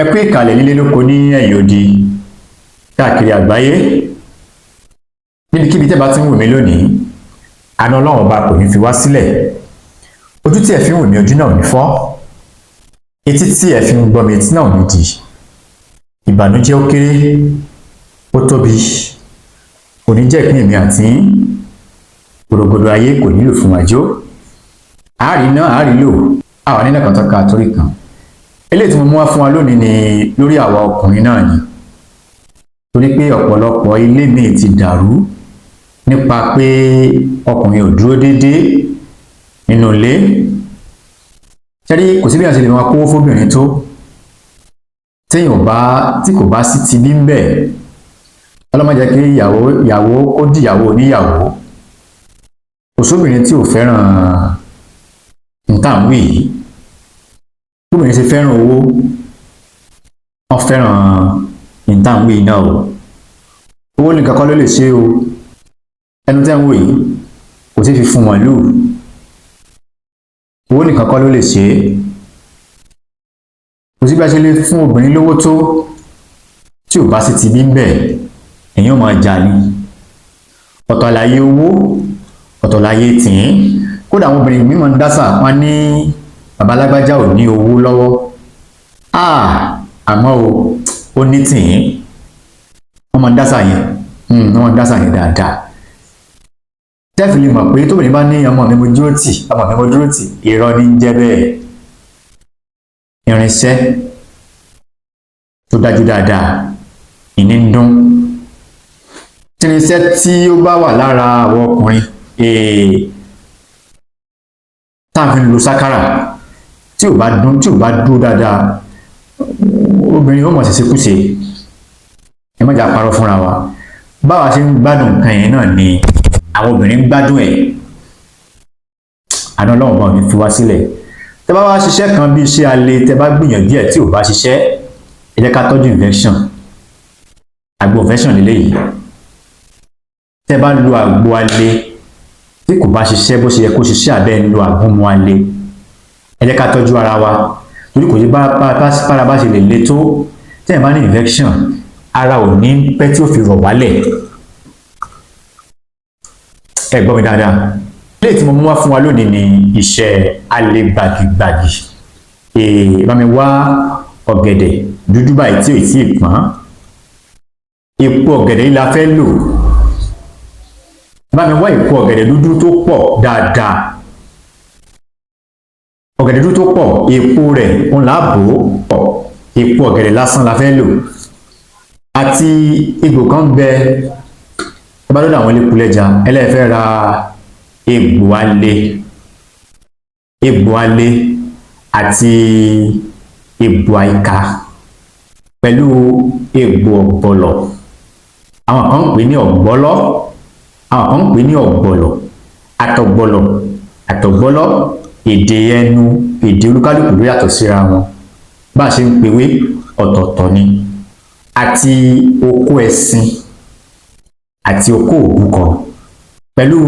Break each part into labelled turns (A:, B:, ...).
A: Ẹ kú ìkàlẹ̀ nílé lóko ní ẹ̀yìn odi káàkiri àgbáyé, níbikíbi tẹ́ bá ti ń wò mí lónìí. Àná Ọlọ́run Ọba kò ní fi wá sílẹ̀. Ojú tí ẹ fi ń wò mí, ojú náà ò ní fọ́. Etí tí ẹ fi ń gbọ́ mi, etí náà ò ní di. Ìbànújẹ́, ó kéré, ó tóbi, kò ní jẹ́ ìpín èmi àti yín. Gbòdògbòdò ayé kò nílò fún wájú àárí náà àárí lò àwọn nínú kan tó ka torí kan. Eléyìí tí mo mú wá fún wa lónìí ni lórí àwa ọkùnrin náà ni, torí pé ọ̀pọ̀lọpọ̀ ilé míì ti dàrú nípa pé ọkùnrin ò dúró déédéé nínú ilé. Ṣẹ́rí, kò sí bí wọ́n ṣe lè máa kówó fóbìnrin tó, téèyàn bá tí kò bá sí ti bí ń bẹ̀. Ọlọ́mọ jẹ́ kí ìyàwó ìyàwó kó dìyàwó oníyàwó. Kò sóbìnrin tí ò fẹ́ràn ntàwí yìí. Bóbìnrin ṣe fẹ́ràn owó, wọ́n fẹ́ràn ntàwí náà o. Owó nìkan kọ́ ló lè ṣe o. Ẹnu tẹ́ ń wò yìí kò sí fi fún wọn lù. Owó nìkan kọ́ ló lè ṣe é. Kò sí bí a ṣe lè fún obìnrin lówó tó, tí ò bá sí ti bí ń bẹ̀, èèyàn máa jà ní. Ọ̀tọ̀ àlàyé owó, ọ̀tọ̀ láyé tìǹ. Kódà àwọn obìnrin mímọ̀ ń dásà wọn ní bàbá alágbájá ò ní owó lọ́wọ́, àmọ́ o ó ní tìǹ. Wọ́n máa ń dásà yẹn, wọ́n máa ń dásà yẹn dáadáa. Tẹ́fì lè mọ̀ pé tóbìnrin bá ní ọmọ mi mo dúró tì, ọmọ mi mo dúró tì, irọ́ ní ń jẹ́ bẹ́ẹ̀. Irinṣẹ́ tó dájú dáadáa ìní ń dún. Irinṣẹ́ tí ó bá wà lára àwọn ọkùnrin tá a fi ń lo sákàrà, tí ò bá dún, tí ò bá dúró dáadáa, obìnrin ó mọ̀ ṣẹ̀ṣẹ̀ kúṣe. Ẹ má jà parọ́ fúnra wa. Báwa ṣe ń gbádùn nǹkan yẹn náà ni àwọn obìnrin ń gbádùn ẹ̀. Àná Ọlọ́run bá ò ní fi wá sílẹ̀. Tẹ́ bá wá ṣiṣẹ́ kan bí iṣẹ́ alẹ́, tẹ́ bá gbìyànjú ẹ̀, tí ò bá ṣiṣẹ́, ẹ jẹ́ ká tọ́jú infection. Àgbo infection lélẹ́yìí. Tẹ́ bá lo àgbo alẹ́ tí kò bá ṣiṣẹ́ bó ṣe yẹ kó ṣiṣẹ́, àbẹ́ ń lo àgúnmu alẹ́, ẹ jẹ́ ká tọ́jú ara wa, torí kò sí bára bá ṣe lè le tó, tẹ́ ẹ̀ bá ní infection, ara ò ní pẹ́ tí ó fi rọ̀ wálẹ̀. Ẹ gbọ́ mi dáadáa. Léyìí tí mo mú wá fún wa lónìí ni iṣẹ́ alẹ́ gbàgìgbàgì. Bá mi wá ọ̀gẹ̀dẹ̀ dúdú báyìí tí ò tí ì pọ́n. Èpo ọ̀gẹ̀dẹ̀ yìí la fẹ́ lò. Bá mi wá èpo ọ̀gẹ̀dẹ̀ dúdú tó pọ̀ dáadáa, ọ̀gẹ̀dẹ̀ dúdú tó pọ̀, èpo rẹ̀ ń là bò ó pọ̀. Èpo ọ̀gẹ̀dẹ̀ lásán la fẹ́ lò, àti egbò kan bẹ. Bá lọ́dọ̀ àwọn elékulẹ̀já, ẹlẹ́fẹ́ ra egbò alẹ́, egbò alẹ́ àti egbò àìká pẹ̀lú egbò ọ̀gbọ̀lọ̀. Àwọn kan ń pè ní ọ̀gbọ́lọ́, àwọn kan ń pè ní ọ̀gbọ̀lọ̀, àtọ̀gbọ̀lọ̀, àtọ̀gbọ́lọ́. Èdè ẹnu, èdè olúkálùkù ló yàtọ̀ síra wọn. Bá a ṣe ń pewé ọ̀tọ̀ọ̀tọ̀ ni. Àti okó ẹṣin àti okó òbúkọ pẹ̀lú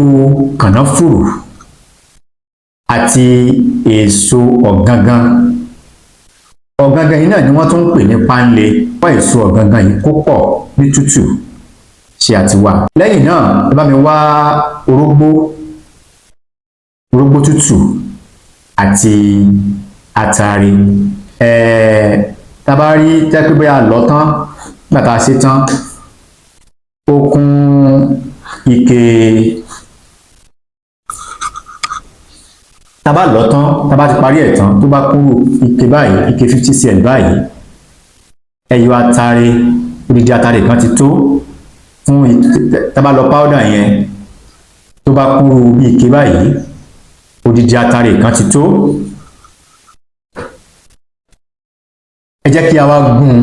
A: kànáfùrù àti èso ọ̀gangan. Ọ̀gangan yìí náà ni wọ́n tún ń pè ní páńlé. Wọ́n èso ọ̀gangan yìí kó pọ̀ ní tútù ṣe àti wà. Lẹ́yìn náà, ẹ bá mi wá orógbó, orógbó tútù àti àtàrí. Tá a bá rí tẹ́ pé bóyá lọ tán, nígbà tá a ṣe tán, ó kún ike. Tá a bá lọ tán, tá a bá ti parí ẹ̀ tán, tó bá kún ike báyìí, ike 50 cl báyìí, ẹyọ atare, odidi atare kan ti tó fún. Tá a bá lọ powder yẹn, tó bá kúrú bí ike báyìí, odidi atare kan ti tó. Ẹ jẹ́ kí a wá gún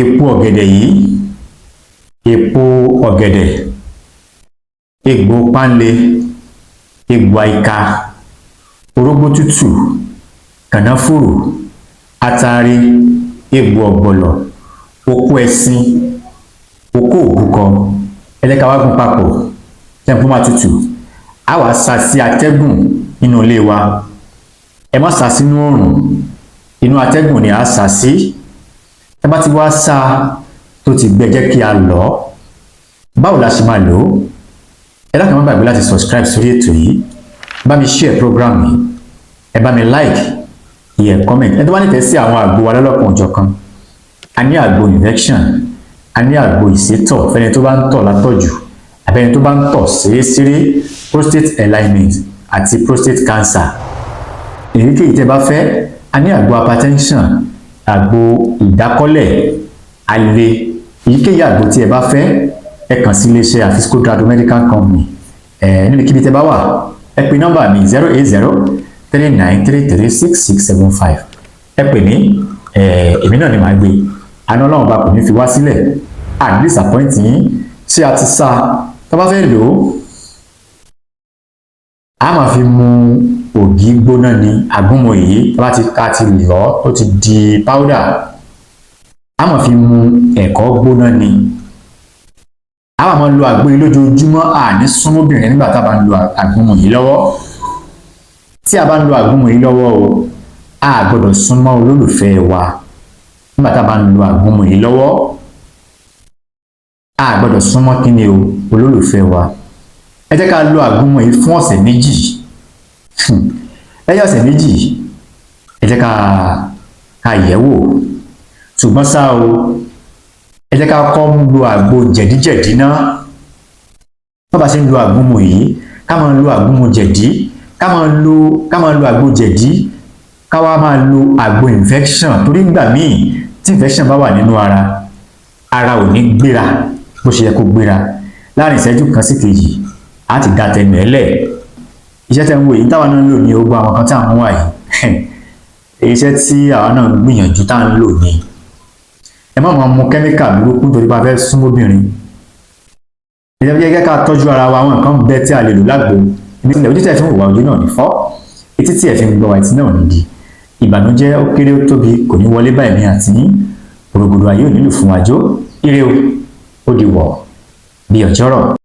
A: èpo ọ̀gẹ̀dẹ̀ yìí, èpo ọ̀gẹ̀dẹ̀, egbò páńle, egbò àìka, orógbó tútù, kànáfùrù, atare, egbò ọ̀gbọ̀lọ̀, okó ẹṣin, okó òbúkọ. Ẹ jẹ́ ká wá gún papọ̀. Tẹ́ǹpó máa tutù, á wàá sa sí atẹ́gùn nínú ilé wa. Ẹ má sá sínú oòrùn. Inú atẹ́gùn ni a sá sí. Tá bá ti wá sá tó ti gbẹ, jẹ́ kí a lọ̀ ọ́. Báwo la ṣe máa lò ó? Ẹ dákun, má gbàgbé láti subscribe sórí ètò yìí, bá mi share program yìí, ẹ bá mi like, ìyẹn comment. Ẹ tó bá nífẹ̀ẹ́ sí àwọn àgbo wa lọ́lọ́kan òjọ̀kan, a ní àgbo infection, a ní àgbo ìsétọ̀ fẹ́ni tó bá ń tọ̀ látọ̀jù àbẹ́ni tó bá ń tọ̀ ṣeréṣeré, prostate enlargement àti prostate cancer. Èyíkéyìí tẹ́ bá fẹ́, a ní àgbo hypertension, àgbo ìdákọ́lẹ̀ alẹ́. Èyíkéyìí àgbo tí ẹ bá fẹ́, ẹ kàn sí iléeṣẹ́ Afisco Trado Medical Company. Ẹ níbikíbi tẹ́ bá wà, ẹ pè nọ́mbà mi, 08039336675. Ẹ pè mí, ẹ èmi náà ni màá gbé. Àná Ọlọ́run bá kò ní fi wá sílẹ̀, à disappoint yín. Ṣé a ti sá tó bá fẹ́ lò ó, a máa fi mu ògì gbóná ni. Àgúnmu èyí tó bá ti ká ti lọ, tó ti di powder, a máa fi mu ẹ̀kọ́ gbóná ni. A máa lo àgbo yìí lójoojúmọ́. A ní súnmọ́bìnrin nígbà tá a bá ń lo àgúnmu yìí lọ́wọ́. Tí a bá ń lo àgúnmu yìí lọ́wọ́ o, a gbọ́dọ̀ súnmọ́ olólùfẹ́ wa nígbà tá a bá ń lo àgúnmu yìí lọ́wọ́. A gbọ́dọ̀ súnmọ́ kíni o? Olólùfẹ́ wa. Ẹ jẹ́ ká lo àgúnmu yìí fún ọ̀sẹ̀ 2. Lẹ́yìn ọ̀sẹ̀ 2, ẹ jẹ́ ká yẹ̀ wò. Ṣùgbọ́n ṣá o, ẹ jẹ́ ká kọ́ ń lo àgbo jẹ̀díjẹ̀dí náà. Bá bá ṣe ń lo àgúnmu yìí, ká máa lo àgúnmu jẹ̀dí, ká máa lo àgbo jẹ̀dí, ká wá máa lo àgbo infection, torí nígbà míì tí infection bá wà nínú ara, ara ò ní gbéra bó ṣe yẹ kó gbéra. Láàrin ìṣẹ́jú kan sí kejì, á ti dá tẹnu ẹ̀ lẹ̀. Iṣẹ́ tẹ́ ń wò yìí táwa náà ń lò ní ogun àwọn kan tí à ń wà yìí, iṣẹ́ tí àwa náà ń gbìyànjú tá à ń lò ní. Ẹ má máa mu kẹ́míkà burúkú nítorí pé a fẹ́ súnmọ́bìnrin. Ẹ jẹ́ ká tọ́jú ara wa. Àwọn nǹkan bẹ tí a lè lò lágbo ìbílẹ̀. Ojú tẹ̀ fi ń wò wá, ojú náà ní fọ́. Etí tí ẹ̀ fi ń gbọ́ wa, etí náà ní di. Ìbànújẹ́, ó kéré, ó tóbi, kò ní wọlé báyìí ní àti ní. Gbòrògbòdò ayé ò nílò fún wa jó. Ire o, ó di wọ̀ bí ọjọ́rọ̀.